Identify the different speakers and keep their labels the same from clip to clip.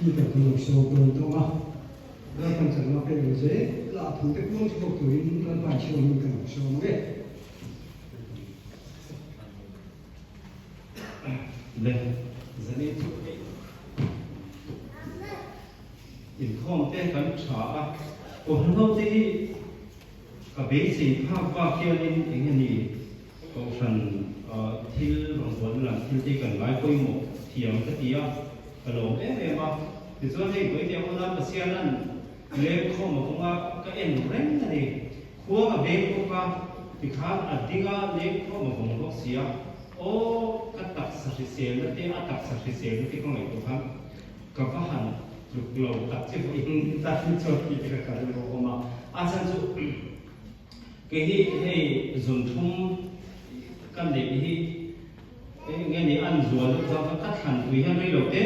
Speaker 1: Speaker kan lo sawm dawn tawng a, Lalpan chakna pek lo zel a thute kuang chhuak turin Lalpa chhiawmin kan lo sawm ang e.
Speaker 2: Le zanin chu hei inkhawm te kan tha a, kohhran ho te hi ka beisei phak bak hianin eng nge ni kohhran thil rawngbawlna lam thil te kan ngai pawimawh thiam ka ti a, ka lawm em em a. Tichuan hei Vawitia Unau Pasianan lengkhawm a vawng a, ka en reng a ni. Khua ka veng bawk a, tikhan a ding a, lengkhawm a vawng bawk si a. Aw, ka taksa hriselna te, a taksa hriselna te ka ngaihtuah khan ka va han tluk lo tak che pawhin tan chuan tih te ka kal rilru awm a. A chhan chu kei hi hei zunthum ka neih hi eng nge ni an zual deuh zau kha ka thlan pui hian rei lo te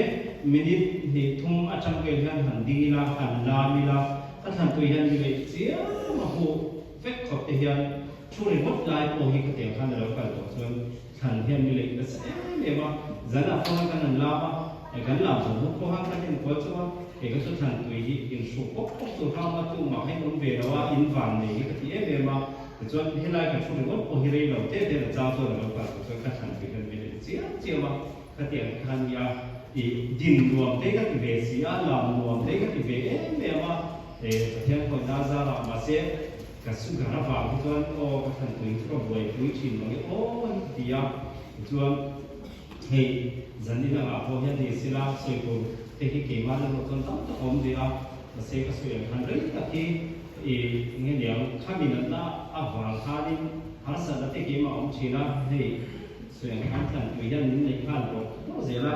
Speaker 2: minute hnih thum atang vel hian han ding ila, han lam ila, ka thlan pui hian mi leh chiam a huh vek khawp te hian Thu ringawt lai pawh hi khatiang khan a lo kal tawh chuan thlan hian mi lei nasa em em a, zanah pawh khan kan han lam a, kan lam zawh hnu pawh khan kan enkual chauh a, kei ka chu thlan tui hi inhruk pawp pawp tur kha awm a, tumah kha in awm ve lo a, in van nei hi ka ti em em a, tichuan helai kan thu ringawt pawh hi rei lo te te la chang chuan a lo kal tawh chuan ka thlan tui hian mi lei chiam chiam a, khatiang te khan nia i din nuam te ka ti ve si a, lam nuam te ka ti ve em em a, Pathian khawihna zarah mahse Ka sugar avang hi chuan aw ka thlanpui chu ka buaipui thin mang e aw hi ka ti a, tichuan hei zan in angah pawh hian ni sila sawi tur te hi keimah erawh chuan tam tak a awm ve a, mahse ka sawi ang khan rei tak hi i eng nge niang khami natna avang khanin harsatna te keimah a awm thin a, hei sawi ang khan thlanpui hian min neih nghal rawh rawh zel a,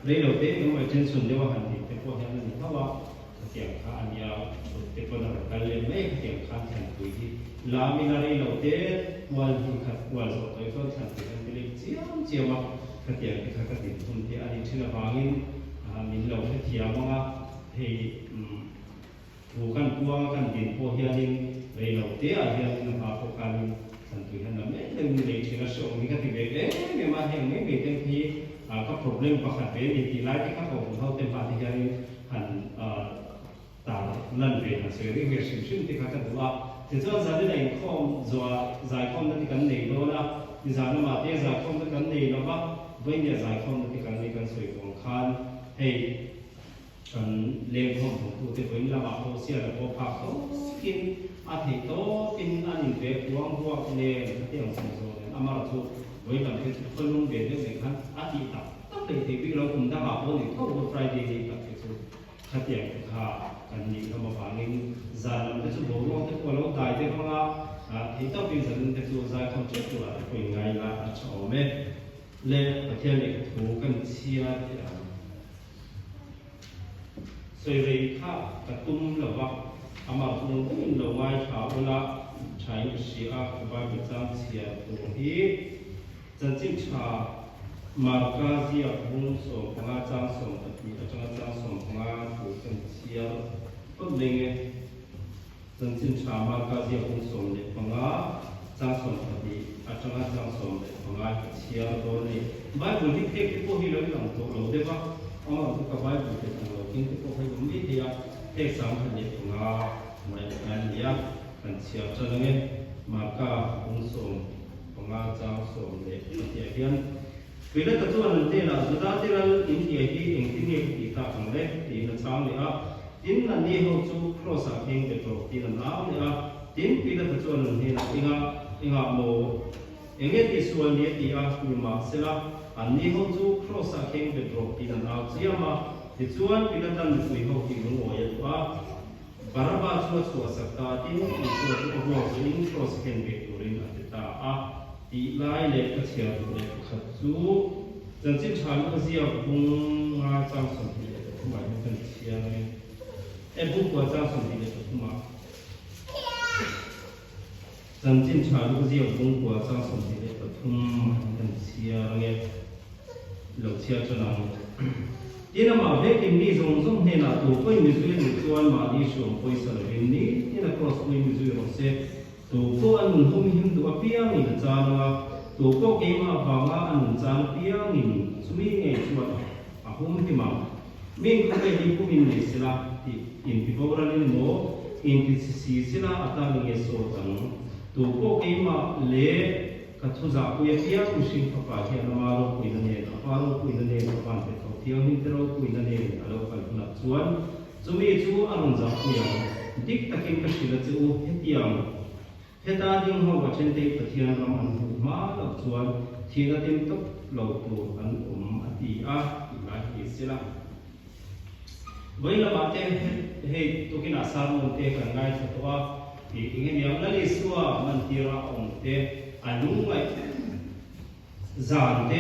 Speaker 2: rei lo te eng emaw tension deuh a han tih te pawh hian a ni tho a. Khatiang kha a nia, kut te pawn a rawn kal leh mai a, khatiang khan thlanpui hi lam in a rei lo te, kual hmun khat kual zawh tawih chuan thlanpui kan ti leh chiam chiam a, khatiang te kha ka din hun te a ni thin avangin min lo hrethiam ang a, hei thu kan puang a kan din pawh hianin rei lo te ah hianin a hma pawh khanin thlanpui hian lam em em ni lei thin a hreawm hi ka ti ve em em a, heng mai mai te hi ka problem pakhat ve a ni tih lai te kha kohhran ho te hma te hianin han tar lan ve han sawi rih ve hrim hrim te kha ka duh a. Tichuan zanin a inkhawm zuah zaikhawmna te kan nei dawn a, nizan lamah te zaikhawmna kan nei lo va, vawinia zaikhawmna te kan nei kan sawi vang khan hei kan lengkhawm thawktute vawiin lamah pawh siala pawh phak tawkin a theih tawkin an inve kuang ruak nen khatiang zawng zawng nen amar chu vawi tam phei chu khawlum ve deuh nen khan a tih tak Tak leh thei bik lo kum dangah pawh ni tho Good Friday ni tak te chu khatiang te kha kan nih hlawm avangin zan lam te chu boruak te pawh a lo dai deuh ang a, thei tawpin zanin te chu zaikhawm teuh turah te pawh in ngai ila a tha awm e. Le Pathian lehkha thu kan chhiar teh ang. Sawi rei kha ka tum lo va, amah vung vungin lo ngaithla ula thain ka hria a, ka Bible chang chhiar tur hi. Chanchin tha Marka ziak bung 15 chang 12 atanga chang 15 tur kan chhiar phawt mai nge. Chanchin tha Marka ziak bung 15 chang 12 atanga chang 15 hi ka chhiar dawn a ni. Bible hi phek te pawh hi lo inang tawh lo deuh a, amah chu ka Bible te ang lo king te pawh kha i awm mai thei a, phek 105 mai a ni a, kan chhiar tan ange. Marka bung 15 chang 12 hian Pilata chuan an hnenah, Judate lal in tia hi engtin nge ka tih tak ang le? tiin a chhang leh a. Tin, anni ho chu Kraws-ah kheng bet rawh tiin an au leh a. Tin, Pilata chuan an hnenah, Engah, engah maw? Enge tih sual ni a ti a, nimahsela, anni ho chu Kraws-ah kheng bet rawh tiin an au chiam a. Tichuan, Pilatan mipui ho hi lungawi a duh a. Baraba chu a chhuahsak ta tin Isua chu a vuak zuiin kraws khen ve turin a ti ta a. Tih lai leh ka chhiar duh leh pakhat chu chanchin tha lu a ziak bung nga chang 23 ah hian kan chhiar ang e. E bung kua chang 23 ah chanchin tha lu a ziak bung kua chang 23 ah hian kan chhiar ang e. Lo chhiar chuan ang. Tin, amah vekin mi zawng zawng hnenah tu pawhin mi zui a nih chuan mahni hriawm pawisa lovin nitin a cross puiin mi zui rawh se. Tu pawh a nun hum him duh apiangin a chan ang a, tu pawh keimah avanga a nun chan apiangin chumi ngei chuan a hum him ang. Min khawvel hi pumin nei sela tih intiboralin emaw intichhisi sela a tan nge sawt ang? Tu pawh keimah leh ka thu zahpui apiang mihring fapa hian ama ropuina nen, a pa ropuina nen, a van pe tho thianghlim te ropuina nen a lo kal hunah chuan chumi chu a rawn zahpui ang. Dik takin ka hrilh a che u, hetiang Heta ding ho a thentei Pathian ram an hmuh hma loh chuan thihna tem tawp lo tur an awm a ti a tih lai hi ni sela. Vawi lamah te hei tukinah sermon te kan ngaithla tawh a, ih eng emaw Lal Isua mantira a awm te, a lungngaih zan te,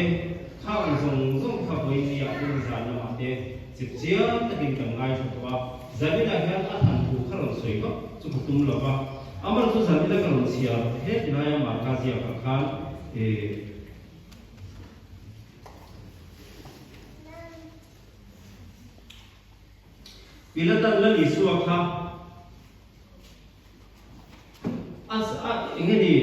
Speaker 2: khang zawng zawng kha vawi nia vawi zan lamah te chip chiang takin kan ngaithla tawh a, Zaninah hian a than thu kha rawn sawi vak chu ka tum lo va, amah chu Zanina ka rawn chhiar he ti laia Marka ziakah khan ih. Pilatan Lal Isua kha A a eng nge ni?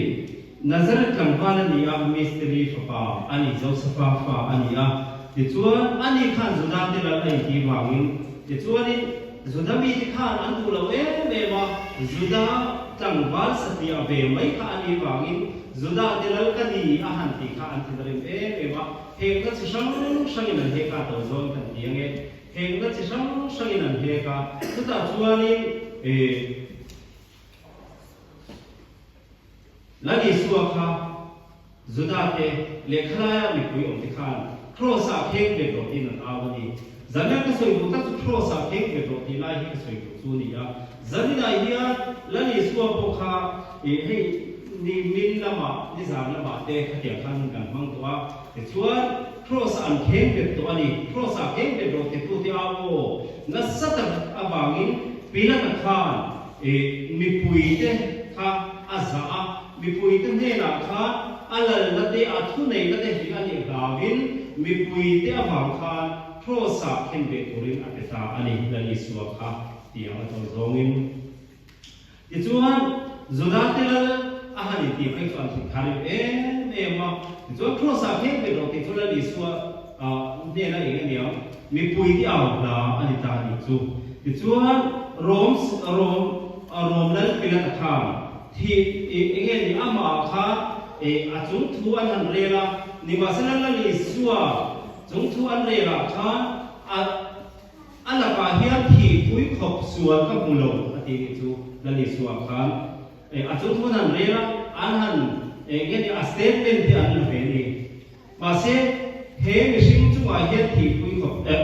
Speaker 2: Nazareth tlangval a ni a, mistiri fapa a ni, Josefa fa a ni a. Tichuan, ani khan Juda te lal a intih vangin, tichuanin Juda mite khan an duh lo em em a, Juda tlangval satliah ve mai kha a nih vangin Juda te lal ka ni a han tih kha an thinrim em em a. Hengna chi hrang hrangin an hek a, to zawn kan ti ange. Hengna chi hrang hrangin an hek a, chutah chuanin eh Lal Isua kha Juda te leh khalaia mipui awm te khan Kraws-ah kheng ve rawh tiin an au a ni. Zanin ka sawi duh tak chu Kraws-ah kheng ve rawh tih lai hi ka sawi duh chu a ni a. Zaninah hian Lal Isua pawh kha ih hei ni min lamah nizan lamah te khatiang khan hun kan hmang tawh a, tichuan Kraws-ah an kheng bet tawh a ni. Kraws-ah kheng bet rawh titute au aw nasa tak avangin Pilata khan Ih, mipuite kha a zah a, mipuite hnenah khan a lalna te, a thuneihna te hi a nih hlauin mipuite avang khan Kraws-ah khen ve turin a pe ta a ni, Lal Isua kha tiang a tawi zawngin. Tichuan, Judate lal a han intih phei chu an thih thar em em em a, tichuan Kraws-ah khen ve rawh tih chu Lal Isua hnena eng a niang, mipui te au hla a ni ta a nih chu. Tichuan, Rom Rom Rom lal Pilata khan thi eng nge ni amah khan a chung thu an han rel a, nimahsela Lal Isua chung thu an rel ah khan a a lakah hian thihpui khawp sual ka hmu lo a ti nih chu Lal Isua khan a chung thu an han rel a, an han eng nge ni a statement te an la ve a ni. Mahse, he mihring chungah hian thihpui khawp eh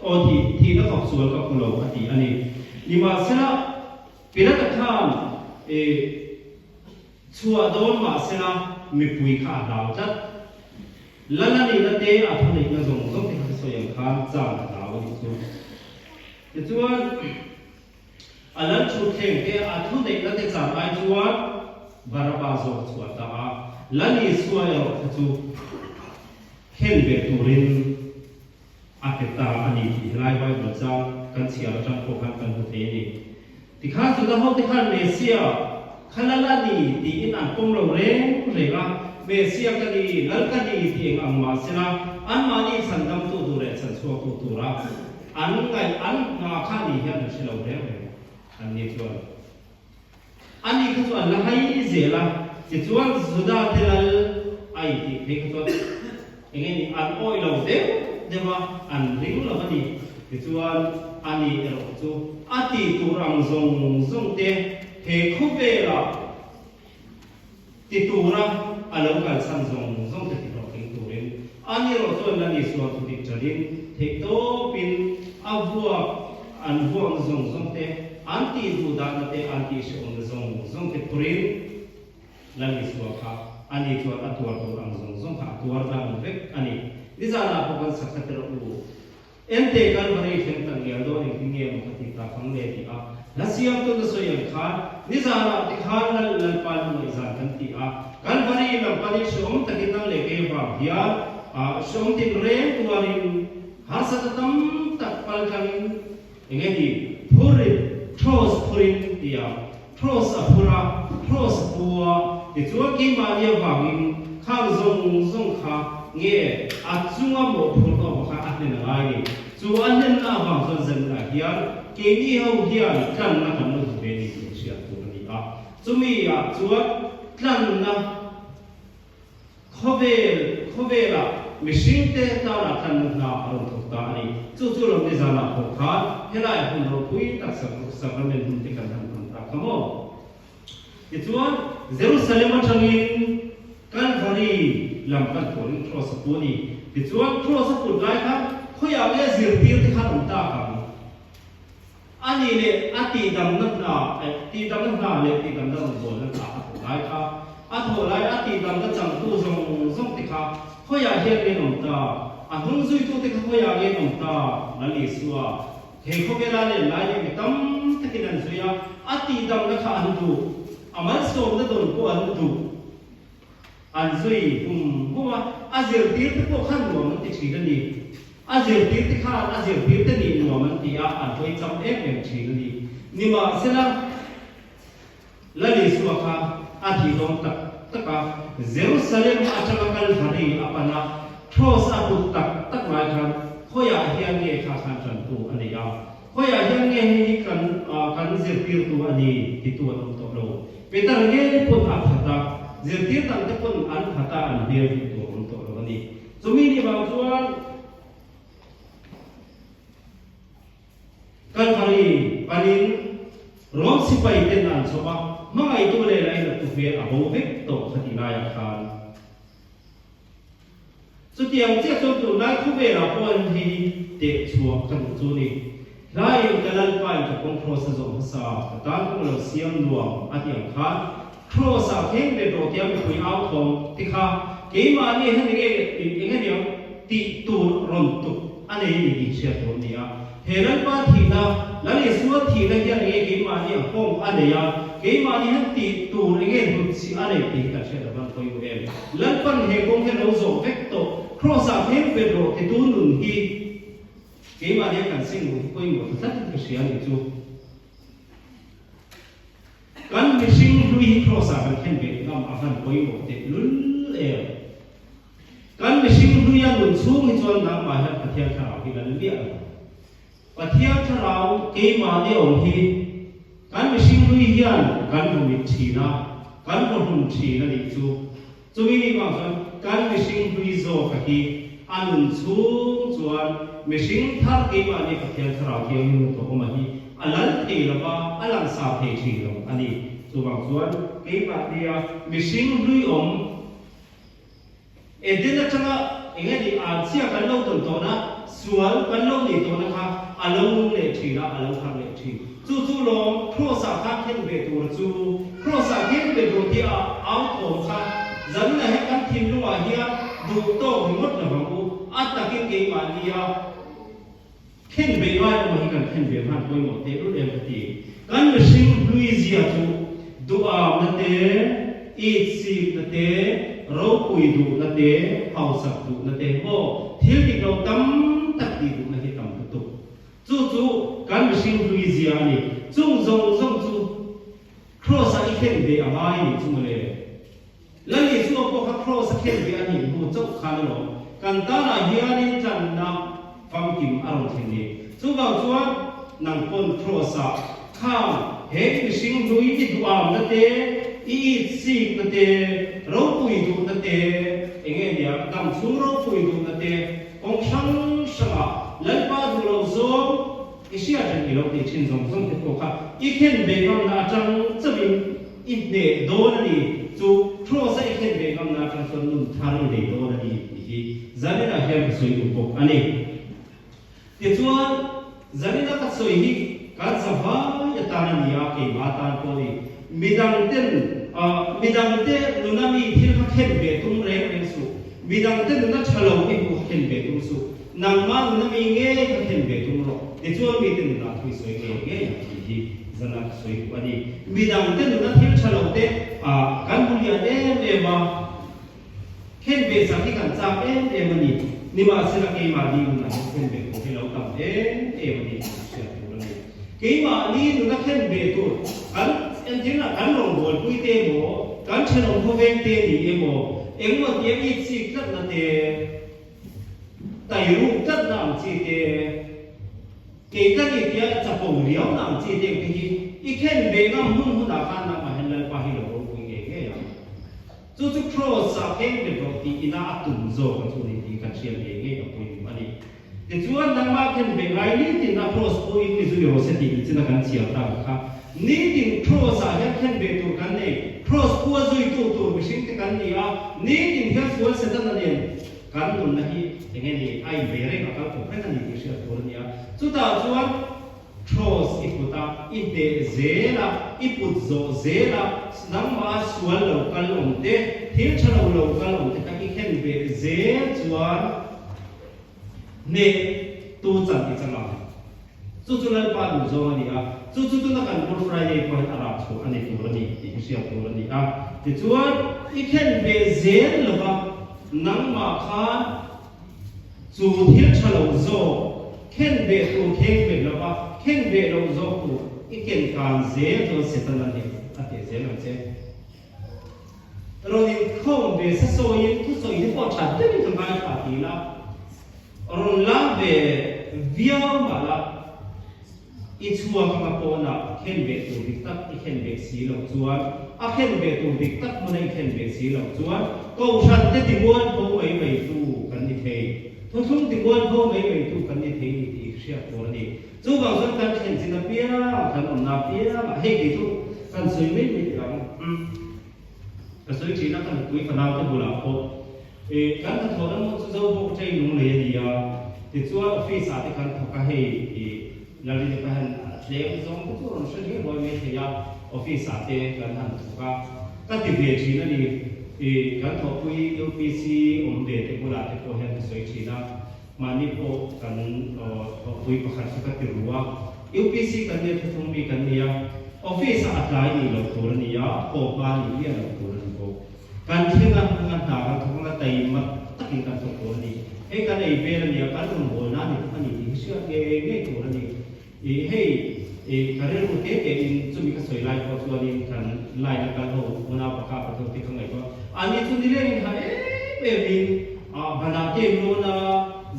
Speaker 2: aw thih thihna khawp sual ka hmu lo a ti a ni. Nimahsela, Pilata khan eh chhuah dawn mahsela mipui kha a hlau tlat. Lal a nihna te a thuneihna zawng zawng te kha ka sawi ang khan chang a hlau a nih chu. Tichuan, A lal thutthleng te a thuneihna te chan ai chuan Baraba zawk chu a ta a, Lal Isua erawh kha chu khen ve turin a pe ta a ni tih helai Bible chang kan chhiar atang pawh khan kan hmu thei a ni. Tikhan Juda hote khan Messia kha lal a ni tiin an pawm lo reng reng a, Messia ka ni, lal ka ni tih eng ang mah sela anmahni chhandamtu tur leh chhanchhuaktu tura An ngaih an hna kha ni hian an hre lo reng reng an ni chuan. Ani kha chu an la hai zel a, tichuan Juda te lal a intih phei kha chuan eng nge ni an awih lo deuh deuh a, an ring lo a ni. Tichuan ani erawh chu a tih tur ang zawng zawng te he khawvelah Ti tura a lo kalchhan zawng zawng te tihlawhtling turin ani erawh chuan Lal Isua thu dik ṭalin theihtawpin a vuak an vuakna zawng zawng te, an tih duh dahna te, an tih hrehawmna zawng zawng te phurin Lal Isua kha ani chuan a tuar tur ang zawng zawng kha a tuar dan vek a ni. Nizanah pawh kan sakha te rawh u. Ente Kalvari thleng tak ngial dawn engtin nge maw ka ti ta fang le ti a, hla siamtu na sawi ang khan nizanah te khan Lal Lalpa lu ngaihzan kan ti a, Kalvari lam panin hreawm takin nang leh kei vang hian hreawm tin reng tuarin harsatna tam tak pal tlangin enge ni phurin cross phurin ti a, cross a phur a, cross a pu a, tichuan keimahni avangin khang zawng zawng kha nge a chunga mawhphurna awm kha a hnen a ngai ni. Chu a hlenna avang chuan zanah hian keini ho hian tlanna kan lo hmu ve ni tih hriat tur a ni a. Chumi ah chuan tlanna khawvel khawvelah mihringte tana tlanna hna a rawn thawk ta a ni. Chu chu lam nizanah pawh khan helai hun ropui tak sacrament hun te kan han hman ta kha maw? Tichuan, Jerusalem atangin Kalvari lam kal turin Cross a pu a ni. Tichuan, Cross a put lai khan khawiah nge zirtir te khan awm tak ang? A nih leh a tihdamna hna, eh, tihdamna hna leh tihdamna rawngbawlna hna a thawh lai kha, a thawh lai a tihdamna changtu zawng zawng te kha khawiah hian nge an awm ta? A hnung zuitute kha khawiah nge an awm ta? Lal Isua. He khawvela len lai leh mi tam takin an zui a, a tihdamna kha an duh, a malsawmna dawn pawh an duh. An zui hum hum a, a zirtirte pawh khan nuam an ti thin a ni. A zirtirte khan a zirtirte nih nuam an ti a, an hawi cham em em thin a ni. Nimahsela, Lal Isua kha a thih dawn tak tak a, Jerusalem atanga Kalvari a pan a, Cross a put tak tak lai khan khawiah hian nge kha khan tantu a nei a, khawiah hian nge hei hi kan kan zirtirtu a ni titu an awm tawh lo. Peter nge pawn a phat a, zirtir dangte pawn an phat a, an hmel hmuh tur awm tawh lo a ni. Chumi ni vang chuan Kalvari panin Rom sipai ten an chhawp a, hmangaihtu leh lainattu hmel a bo vek tawh kha ti laiah khan. Chutiang chiah chuan tunlai khawvelah pawh an hei hi teh chhuah ka duh chu ni. Hlaiin ka Lalpain ka kawng Kross a zawh hmasa, ka tan kawng lo siam nuam a ti ang khan Kross-ah thleng ve rawh tia mipui au thawm ti kha keimahni hian enge eng aniang tih tur rawn tuk a nei a ni tih hriat tur a ni a. He Lalpa thihna, Lal Isua thihna hian enge keimahni a nghawng a nei a, keimahni hian tih tur enge hnutchhih a nei tih hi kan hriat a van pawimawh em. Lalpan he kawng hian lo zawh vek tawh, Kross-ah thleng ve rawh titu nun hi keimahni a kan seng luh hi pawimawh ta tlat in ka hria a nih chu. Kan mihring hlui hi Kross-ah kan khen ve ngam a van pawimawh teh lul em. Kan mihring hluia nun chhung hi chuan nangmah hian Pathian Thlarau hi lal miah lo. Pathian Thlarau keimahni awm hi kan mihring hlui hian kan vumit thin a, kan vawhlum thin a nih chu. Chumi ni vang chuan kan mihring hlui zawka hi a nun chhung chuan mihring thar keimahni Pathian Thlarau Thianghlim hnathawk awma hi a lal thei lo va, a langsar thei thin lo a ni. Chuvang chuan keimahnia mihring hlui awm Eden atanga eng nge ni an chhia kan lo tawn tawhna, sual kan lo nih tawhna kha a lo nung leh thin a, a lo harh leh thin. Chu chu lawm Kross-ah khan khen ve tur chu, Kross-ah khen ve tur tih a au thawm kha zaninah hian kan thinlungah hian duh tawk ringawt lo vang u, a takin keimahnia khen ve ngai awm hi kan khen ve hman pawimawh tehlul em ka ti. Kan mihring hlui zia chu duhamna te, itsikna te, ropui duhna te, hausak duhna te maw thil dik lo tam tak tih duhna hi tam lutuk. Chu chu kan mihring hlui zia a ni. Chung zawng zawng chu Kross-ah i khen ve a ngai nih chu mawle. Lal Isua pawh kha Kross a khen ve a nih hnu chauh khan alawm kan tanah hianin tlanna famkim a rawn thlen ni. Chuvang chuan nang pawn Kross-ah khang he mihring hlui i duhamna te, i itsikna te, ropui duhna te, eng nge nia dam chhung ropui duhna te kawng hrang hrangah Lalpa duh loh zawng I hriat reng i lo tih thin zawng zawng te pawh kha i khen ve ngamna atang chauhin i hneh dawn a ni. Chu Kross a i khen ve ngamna atang chuan nun thar i nei dawn a ni tih hi zaninah hian ka sawi duh bawk a ni. Tichuan, zanina ka sawi hi kan zavai atan a ni a, keimah atan pawh a ni. Midangten, midangte nuna mi thil kha khen ve tum reng reng suh. Midangte nuna tha lo i hmuh kha khen ve tum suh. Nangmah nuna mi ngei kha khen ve tum rawh. Tichuan mite nunah thu i sawi ngei ngei ang tih hi zana ka sawi duh a ni. Midangte nuna thil tha lo te kan hmu lian em em a, khen ve sak hi kan chak em em a ni. Nimahsela keimahni nunah hian khen ve tur hi lo tam em em a ni tih ka hriat tur a ni. Keimahni nuna khen ve tur kan entirna kan rawngbawlpui te emaw, kan thenawm khawveng te ni emaw, engmaw tia i chik tlatna te, tai ruk tlatna ang chi te. Kei ka ni tia chapo riau na ang chi deuh te hi i khen ve ngam hun hunah khan nangmah hian Lalpa hi lo ropui ngei ngei ang. Chu chu Kraws ah khen bet rawh tih ina a tum zawk a chu ni tih kan hriat ngei ngei a pawimawh a ni. Tichuan nangmah khen ve ngai nitin a Kraws pawhin mi zui rawh se tih nichina kan chhiar tak kha. Nitin Kraws ah hian khen ve tur kan nei. Kraws pua zuitu tur mihring te kan ni a, nitin hian sual Setana nen Kan nunna hi eng nge ni a inbei reng a kal kawp reng a ni tih hriat tur a ni a. Chutah chuan Cross i put a, i hneh zel a, i put zawh zel a, nangmah a sual lo kal awm te, thil tha lo lo kal awm te kha i khen beh zel chuan hneh tu chan i chang ang. Chu chu Lalpa duh zawng a ni a, chu chu tuna kan Good Friday pawh hian a rah chhuah a ni tur a ni tih hi hriat tur a ni a. Tichuan, i khen ve zel lova nangmah khan chu thil tha lo zawk, khen ve tur kheng ve lova khen ve loh zawk tur i ken kan zel chuan Setana nih a teh zel ang che. Rawn inkhawm ve sa sawiin thusawi te pawh that deuhin ka ngaithla ti ila, Rawn lam ve viau mah la, i chhuak anga pawnah khen ve tur dik tak i khen ve si loh chuan, a khen ve tur dik tak hmuna i khen ve si loh chuan Kohhran te timualpho mai mai tu kan ni thei, thuthlung timualpho mai mai tu kan ni thei ni tih hriat tur a ni. Chuvang chuan kan thlen chin apiang, kan awmna apiangah hei kei chu kan sawi mai mai teh ang. Ka sawi thin a, ka nupui fanaute bulah pawh Ih, kan hnathawhna hmun chu zo bawk ṭei nung lei a ni a, tichuan office ah te kan thawk a, hei ih Lalrini pa hian a tlem zawng te chu a rawn hre riau ruai mai thei a, office ah te kan han thawk a, ka ti ve ṭhin a ni. Ih, kan thawhpui UPC awm ve te bulah te pawh hian ka sawi ṭhin a, mahni pawh kan thawhpui pakhat chu ka ti ru a, UPC kan nia thuthlung mi kan ni a, office ah a tlai nih loh tur a ni a, haw hma nih miah loh tur a ni bawk. Kan thleng a, hmanga hna kan thawk anga taima takin kan thawk tur a ni. Hei kan ei vel a nia, kan rawn bawl na ni bawk a ni tih hi hriat ngei ngei tur a ni. Ih hei ih ka rilru te te in chumi ka sawi lai pawh chuanin kan line a kal ho unau pa kapa te ho te ka ngaihtuah a, ani chu nilengin ha em em in ah banah te an lawn a,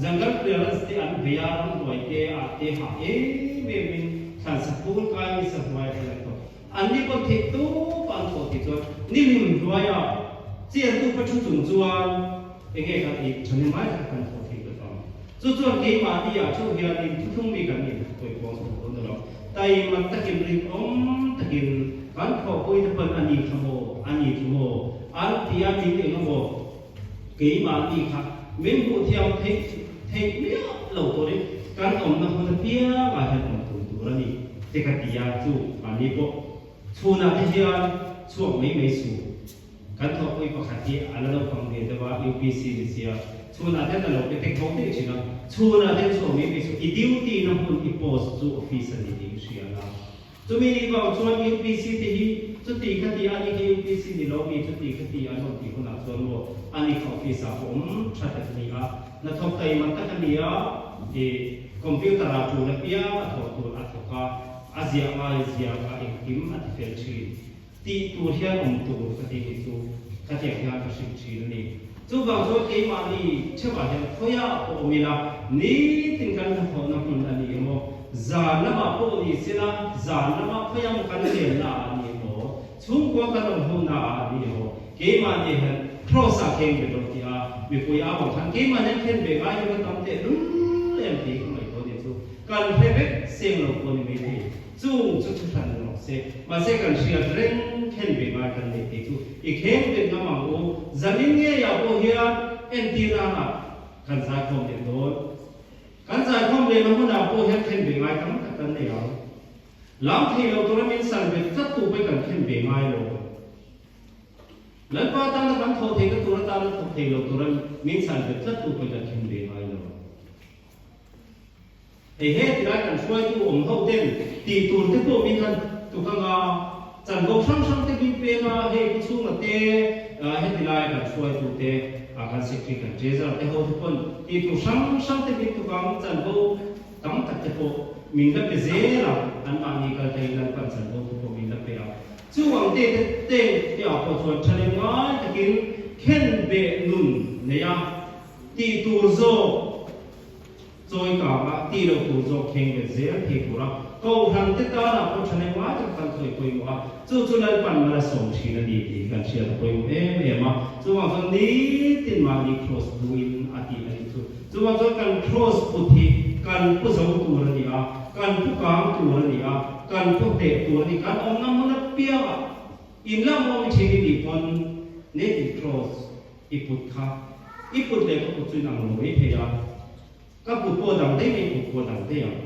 Speaker 2: jungle clearance te an bei a, ramhnuai te ah te ha em em in thlansa phul kai ni sa hnuai ah hian an thawk. An ni pawh theih tawp a an thawh tih chuan nihlim hnuaia chiantu pa thu chung chuan enge kan ih thahnem ngai tak kan thawh theih lova. Chu chuan keimahni ah theuh hianin thuthlung mi kan nih tak pawih pawh kan dawn lo. Taima takin rinawm takin kan thawhpui te pawn a ni kha maw, a ni chu maw an ti a min eng emaw keimahni kha min hmuh thiam theih theih miah lo turin kan awmna hmun apiangah hian awm tum tur a ni te ka ti a, chu mahni pawh chhunah te hian chhuak mai mai suh. Kan thawhpui pakhat hi a la naupang ve deuh a, UPC ni sia, chhunah te a lo pe tek ho daih thin a, chhunah te chhuak mai mai suh, i duty na hmun i post chu office a ni tih i hria la. Chumi ni vang chuan UPC te hi chuti khati a ni khi UPC ni lo mi chuti khati an rawn tih hunah chuan maw a ni kha office ah pawh awm tha tak a ni a, hnathawk taima tak a ni a, ih computer ah tul apiang a thawh tur a thawk a, a ziah ngai ziak a engkim a ti fel thin. Tih tur hian awm tur ka tih hi chu ka tiang hian ka hrilh thin a ni. Chuvang chuan keimahni theuhah hian khawiah pawh awm ila, nitin kan hnathawhna hmun a ni emaw, zan lamah pawh ni sela, zan lama khawiah maw kan lenna ah a ni emaw, chhungkua kan awm hona ah a ni emaw, keimahni hian Kraws ah kheng ve rawh tih a mipui a vang khan keimahni an khen ve ngai hi va tam teh lul em tih ka ngaihtuah ni chu kan hre vek seng lo pawh ni maithei. Chung chu thu hran rawh se. Mahse kan hriat reng khen ve ngai kan nei tih chu i kheng ve ngam ang u. Zanin ngeiah pawh hian entir nana kan zaikhawm leh dawn. Kan zaikhawm lehna hmunah pawh hian khen ve ngai tam tak kan nei ang. Lam thei lo tura min sal bet tlat tu pawh kan khen ve ngai lo. Lalpa tana kan thawh theihna tur atana thawk thei lo tura min sal bet tlat tu pawh kan khen ve ngai lo. Hei he tilai kan hruaitu awm ho ten tih tur te pawh min han tuk anga, chanvo hrang hrang te min peng a, hei pu chhunga te hetilai kan hruaitu te kan secretary kan treasurer te ho te pawn tih tur hrang hrang te min tuk ang, chanvo tam tak te pawh min la pe zel ang, anmahni kal thei Lalpan chanvo te pawh min la pe ang. Chu ang te te te te ah pawh chuan thahnem ngai takin khenbeh nun nei a tih tur zawk. Chawi kang a, tih loh tur zawk kheng bet zel thei tura Kohhran te tanah pawh thahnem ngai tak kan sawi pawimawh a, chu chu Lalpan mal a sawm thin a ni tih hi kan hriat a pawimawh em em a. Chuvang chuan nitin mahni cross buin a tih a nih chu. Chuvang chuan kan cross put hi kan pu zo tur a ni a, kan pu kang tur a ni a, kan pu hneh tur a ni. Kan awmna hmun apiangah in la awm thin i tih pawn nitin cross i put kha i put leh ka put chu inang lo mai thei a. Ka put pawh dang daih mai, put pawh dang daih ang.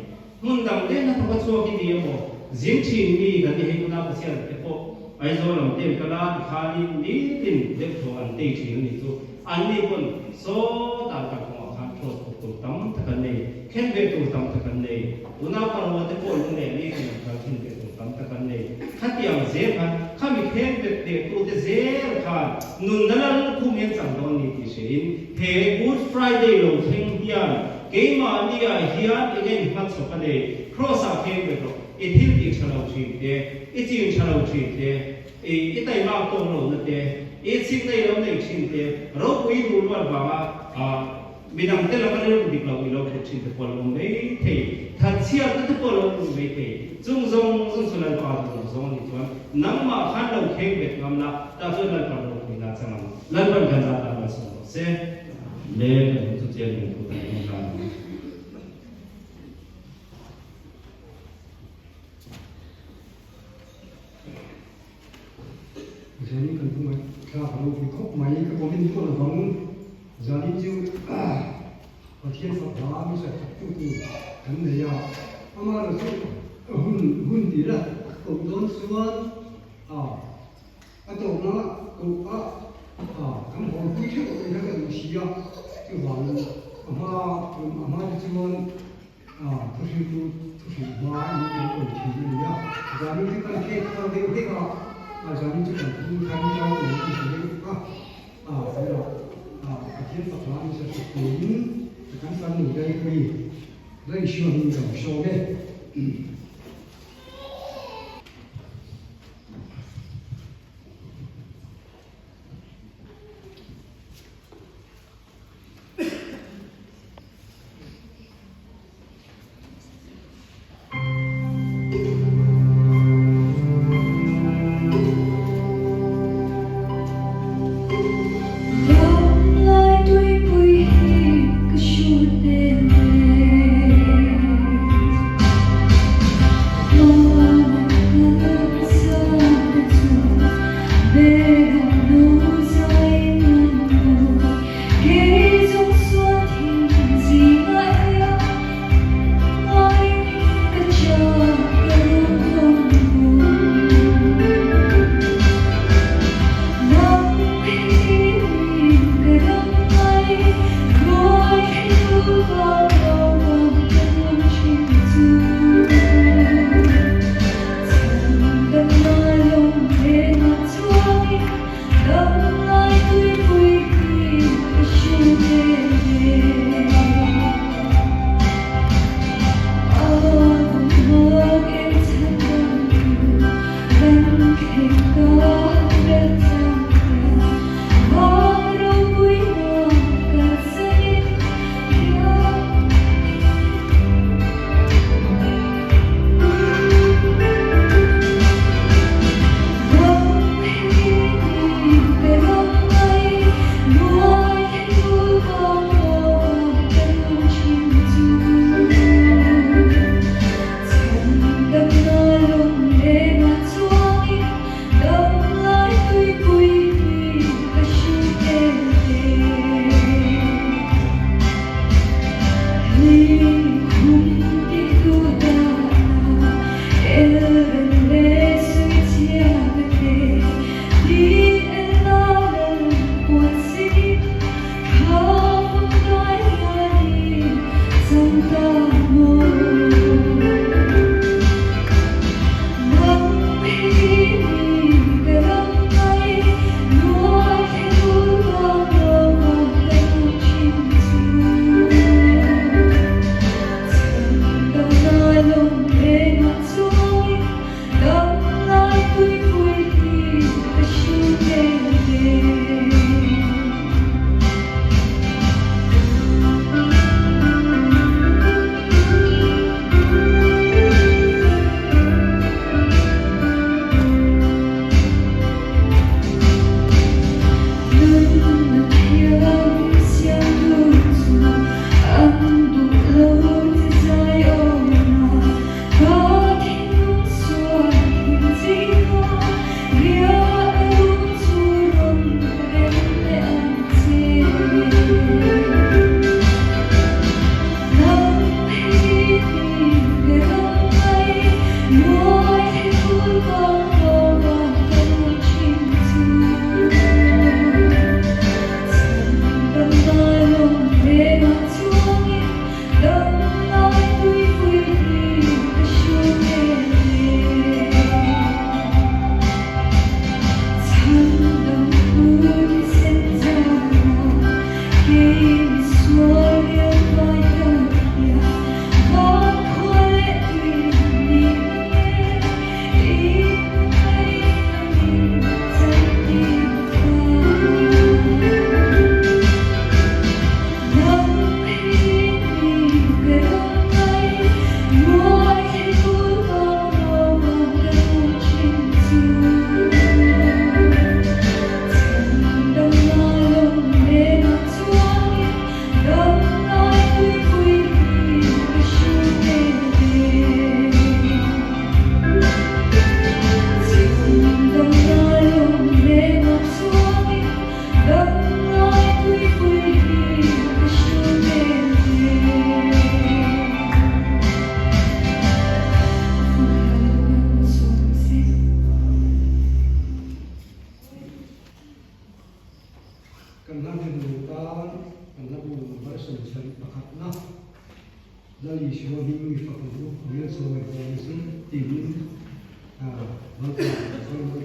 Speaker 2: Hmun dang daih hnathawk a chhuak i ni emaw, zin thin mi kan ni hei tuna Pathian te pawh Aizawl lam ten kal a tikhanin nitin deuh thaw an tei thin a nih chu. Anni pawn sawtah kan kawngah khan cross put tur tam tak an nei, khen ve tur tam tak an nei. Unau parua te pawh lung leh nitin an kal thin ve tur tam tak an nei. Khatiang zel khan khami khen bet leh tute zel khan nunna lal khum hian chang dawn ni tih hrein He Good Friday lo thleng hian keimahniah hian eng eng hmachhawp a nei? Kraws-ah kheng ve rawh, i thil tih tha lo thin te, i chin tha lo thin te, i taihmak tawk lohna te, i chhimna i lo nei thin te, ropui duh luat vanga midangte laka rilru dik lo i lo put thin te pawh a lo awm mai thei, thatchhiatna te pawh a lo awm mai thei. Chung zawng zawng chu Lalpa duh zawng a nih chuan nangmah khan lo kheng bet ngam la, tah chuan Lalpa ropuina a chang ang. Lalpan kan zat tan malsawm rawh se. Le kan hun chu chian in thu kan en hlan ang.
Speaker 1: Zanin kan thu ngaihthlak a ropui khawp mai ka comment pawh lovang zanin chu Pathian fapa mi sawi thawk tu tur kan nei a amaherawh chu hun hun tih la a koh dawn chuan a A tawpna koh a kan hawnpui theuh awm kha ka duh si a, chuvangin a hma kum a hma te chuan thuhriltu thuhrilh hma in kan ko thin a ni a, zanin chu kan khek thar deuh hlek a, zanin chu kan thu thar chau tur kan ti deuh a, tunah Pathian fapa ni sa hrilh turin kan farnu Daipui Daihriam hi ka lo sawm e. Isua hming i fak ang u, Angel chawi haw ni chu tiin Lalpa chawi mawi.